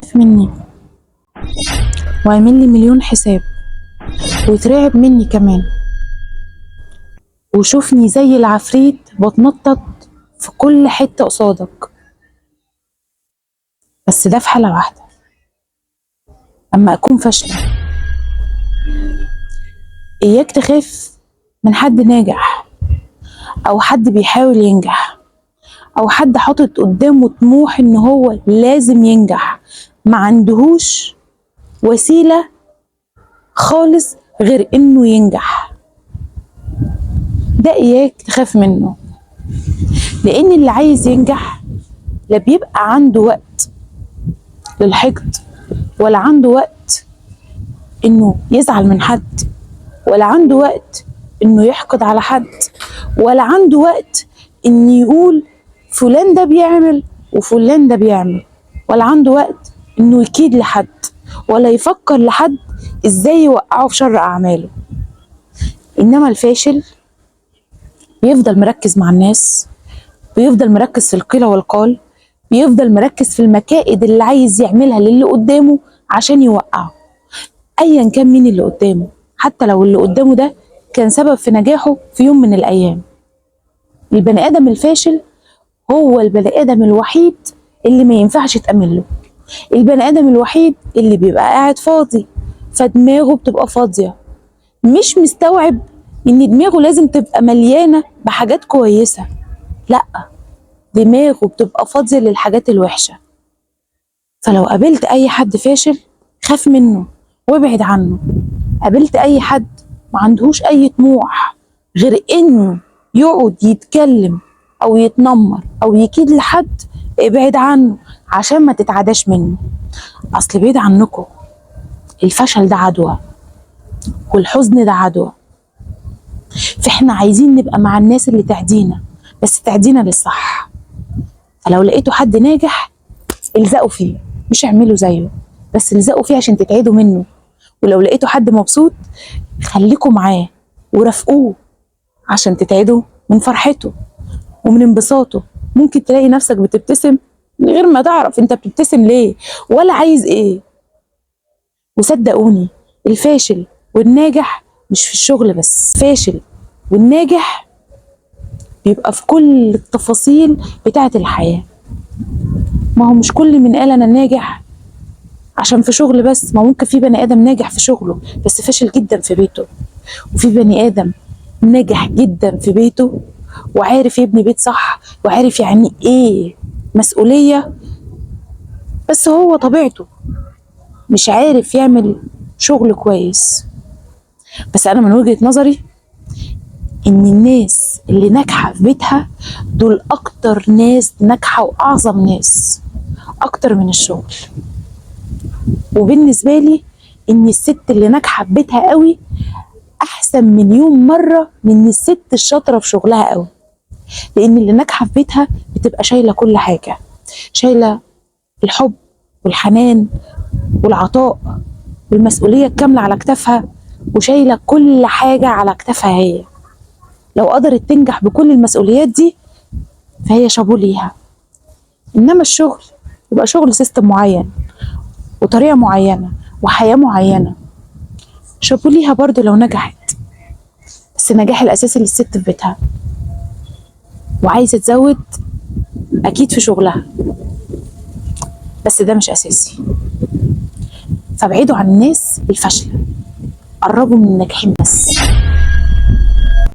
خايف مني وعامل لي مليون حساب ويترعب مني كمان، وشوفني زي العفريت بتنطط في كل حتة قصادك. بس ده في حالة واحدة، أما أكون فاشلة. إياك تخاف من حد ناجح أو حد بيحاول ينجح أو حد حاطط قدامه طموح إن هو لازم ينجح، ما عندهوش وسيلة خالص غير إنه ينجح. ده إياك تخاف منه، لأن اللي عايز ينجح لا بيبقى عنده وقت للحقد، ولا عنده وقت إنه يزعل من حد، ولا عنده وقت إنه يحقد على حد، ولا عنده وقت إن يقول فلان ده بيعمل وفلان ده بيعمل، ولا عنده وقت إنه يكيد لحد، ولا يفكر لحد إزاي يوقعه في شر أعماله. إنما الفاشل بيفضل مركز مع الناس، بيفضل مركز في القيل والقال، بيفضل مركز في المكائد اللي عايز يعملها للي قدامه عشان يوقعه، ايا كان مين اللي قدامه، حتى لو اللي قدامه ده كان سبب في نجاحه في يوم من الايام. البني ادم الفاشل هو البني ادم الوحيد اللي ما ينفعش تأمن له، البني ادم الوحيد اللي بيبقى قاعد فاضي، فدماغه بتبقى فاضية، مش مستوعب ان دماغه لازم تبقى مليانة بحاجات كويسة، لا، دماغه بتبقى فاضية للحاجات الوحشة. فلو قابلت اي حد فاشل خاف منه وابعد عنه. قابلت اي حد ما عندهوش اي طموح غير انه يقعد يتكلم او يتنمر او يكيد لحد، ابعد عنه عشان ما تتعداش منه. اصل بعيد عنكم الفشل ده عدوى، والحزن ده عدوى، فاحنا عايزين نبقى مع الناس اللي تعدينا، بس تعدينا للصح. فلو لقيتوا حد ناجح الزقوا فيه، مش اعملوا زيه، بس الزقوا فيه عشان تتعدوا منه. ولو لقيتوا حد مبسوط خليكوا معاه ورافقوه عشان تتعدوا من فرحته ومن انبساطه. ممكن تلاقي نفسك بتبتسم من غير ما تعرف انت بتبتسم ليه ولا عايز ايه. وصدقوني الفاشل والناجح مش في الشغل بس، فاشل والناجح بيبقى في كل التفاصيل بتاعة الحياة. ما هو مش كل من قال انا ناجح عشان في شغل بس، ما ممكن في بني ادم ناجح في شغله بس فاشل جدا في بيته، وفي بني ادم ناجح جدا في بيته وعارف يبني بيت صح وعارف يعني ايه مسؤولية، بس هو طبيعته مش عارف يعمل شغل كويس. بس انا من وجهة نظري ان الناس اللي ناجحة في بيتها دول اكتر ناس ناجحة واعظم ناس، اكتر من الشغل. وبالنسبة لي ان الست اللي ناجحة في بيتها قوي احسن مليون مرة من الست الشاطرة في شغلها قوي، لان اللي ناجحة في بيتها بتبقى شايلة كل حاجة، شايلة الحب والحنان والعطاء والمسؤولية الكاملة على كتافها، وشايلة كل حاجة على كتافها هي. لو قدرت تنجح بكل المسؤوليات دي فهي شابوه ليها. إنما الشغل يبقى شغل system معين وطريقة معينة وحياة معينة، شابوه ليها برضو لو نجحت، بس النجاح الأساسي للست في بيتها. وعايزة تزود أكيد في شغلها، بس ده مش أساسي. فابعدوا عن الناس الفاشلة، قربوا من الناجحين بس.